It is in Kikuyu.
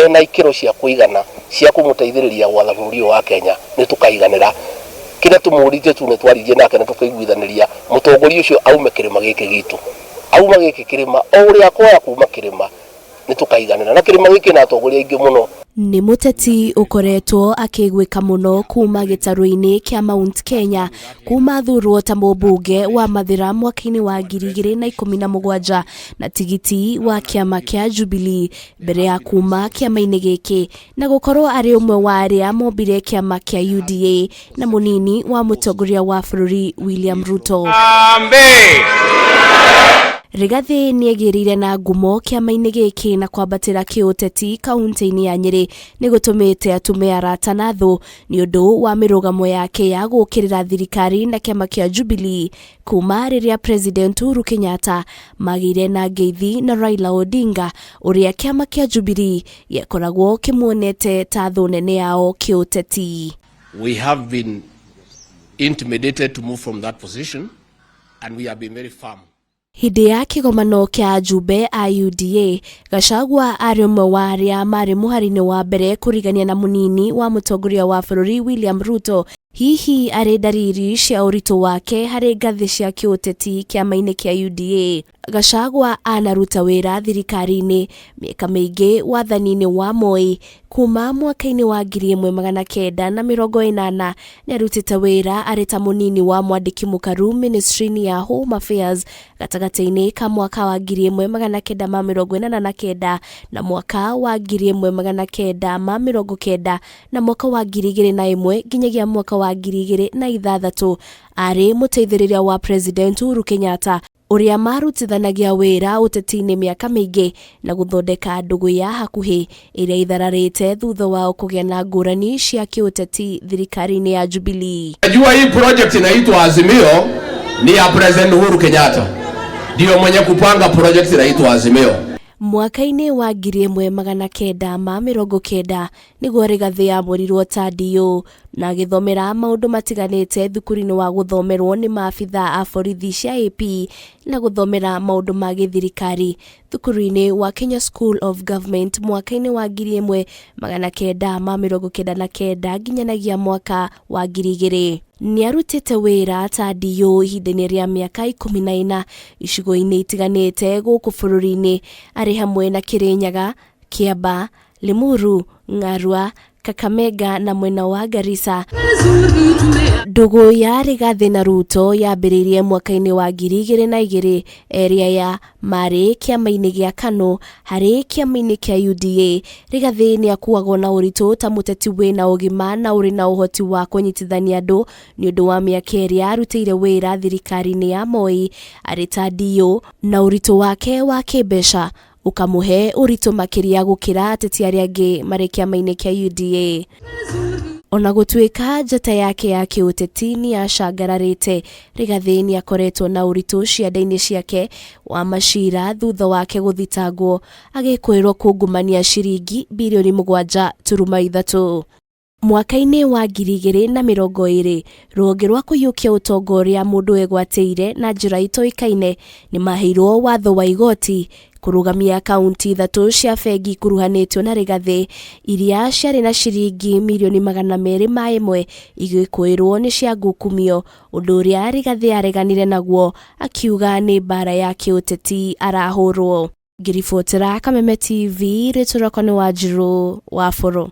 Ena ikĩro cia kũigana cia kũmũteithĩrĩria gwatha bũrũri ũyũ wa Kenya, nĩ tũkaiganĩra. Kĩrĩa tũmũrĩtie tu nĩ twaririe nake na tũkaiguithanĩria mũtongoria ũcio aume kĩrĩma gĩkĩ gitũ. Auma gĩkĩ kĩrĩma, o ũrĩa akoya kuma kĩrĩma, nĩ tũkaiganĩra. Na kĩrĩma gĩkĩ kĩna atongoria aingĩ mũno. Nĩ mũteti ũkoretwo akĩiguĩka mũno kuma gĩtarũ-inĩ kĩa Mount Kenya kuma athurwo ta mũmbunge wa Mathĩra mwaka-inĩ wa 2017 na tigiti wa kĩama kĩa Jubilee mbere ya kuma kĩama-inĩ gĩkĩ na gũkorwo arĩ ũmwe wa arĩa mombire kĩama kĩa UDA na mũnini wa mũtongoria wa bũrũri William Ruto. Rigathĩ nĩegĩrĩire na ngumo kĩama-inĩ gĩkĩ na kwambatĩra kĩũteti kaunti-inĩ ya Nyĩrĩ nĩ gũtũmĩte atume arata na thũ nĩ ũndũ wa mĩrũgamo yake ya gũũkĩrĩra thirikari na kĩama kĩa Jubilee kuma rĩrĩa President Uhuru Kenyatta magĩire na ngeithi na Raila Odinga ũrĩa kĩama kĩa Jubilee gĩakoragwo kĩmuonete ta thũ nene yao kĩũteti. We have been intimidated to move from that position and we have been very firm. Hĩndĩ ya kĩgomano kĩa ajumbe a UDA, Gachagua arĩ ũmwe wa arĩa marĩ mũhari-inĩ wa mbere kũrigania na mũnini wa mũtongoria wa bũrũri William Ruto, hihi arĩ ndariri cia ũritũ wake harĩ ngathĩ cia kĩũteti kĩama-inĩ kĩa UDA. Gachagua anaruta wĩra thirikari-inĩ mĩaka mĩingĩ wathani-inĩ wa Moi kuma mwaka-inĩ wa 1980. Nĩarutĩte wĩra arĩ ta mũnini wa mwandĩki mũkaru ministry-inĩ ya Home Affairs gatagatĩ-inĩ ka mwaka wa 1989 na mwaka wa 1990 na mwaka wa 2001 nginyagia mwaka wa 2006 arĩ mũteithĩrĩria wa President Uhuru Kenyatta ũrĩa marutithanagia wĩra ũteti-inĩ mĩaka mĩingĩ na gũthondeka ndũgũ ya hakuhĩ ĩrĩa ithararĩte thutha wao kũgĩa na ngũrani cia kĩũteti thirikari-inĩ ya Jubilee. Najua hii project inaitwa Azimio ni ya President Uhuru Kenyatta, ndio mwenye kupanga project inaitwa Azimio. Mwaka-inĩ wa 1990 nĩguo Rigathĩ yamũrirwo ta DO na agĩthomera maũndũ matiganĩte thukuru-inĩ wa gũthomerwo nĩ maabitha a borithi cia AP na gũthomera maũndũ ma gĩthirikari thukuru-inĩ wa Kenya School of Government mwaka-inĩ wa 1999 nginyanagia mwaka wa 2000. Nĩarutĩte wĩra ta DO ihinda-inĩ rĩa mĩaka 14 icigo-inĩ itiganĩte gũkũ bũrũri-inĩ arĩ hamwe na Kirinyaga, Kiambaa, Limuru, Ng'arua, Kakamega na mwena wa Garissa. Ndũgũ ya Rigathĩ na Ruto yambĩrĩirie mwaka-inĩ wa 2002 erĩ aya marĩ kĩama-inĩ gĩa KANU harĩ kĩama-inĩ kĩa UDA. Rigathĩ nĩ akuagwo na ũritũ ta mũteti wĩna ũgima na ũrĩ na ũhoti wa kũnyitithania andũ nĩ ũndũ wa mĩaka ĩrĩa arutĩire wĩra thirikari-inĩ ya Moi arĩ ta DO na ũritũ wake wa kĩmbeca ũkamũhe ũritũ makĩria gũkĩra ateti arĩa angĩ marĩ kĩama-inĩ kĩa UDA. Ona gũtuĩka njata yake ya kĩũteti nĩ yacangararĩte, Rigathĩ nĩ akoretwo na ũritũ ciande-inĩ ciake wa macira thutha wake gũthitangwo agĩkwĩrwo kungumania ciringi birioni 7.3. Mwaka-inĩ wa 2020, rũhonge rwa kũiyũkia ũtonga ũrĩa mũndũ egwatĩire na njĩra itoĩkaine nĩ maheirwo watho wa igoti kũrũgamia akaunti ithatũ cia bengi ikuruhanĩtio na Rigathĩ iria ciarĩ na ciringi mirioni 201 igĩkũĩrwo nĩ cia ngukumio, ũndũ ũrĩa Rigathĩ areganire naguo akiuga nĩ mbara ya kĩũteti arahũrwo. Ngĩribotera Kameme TV, rĩtwa rĩakwa nĩ Wanjirũ wa Bũrũ.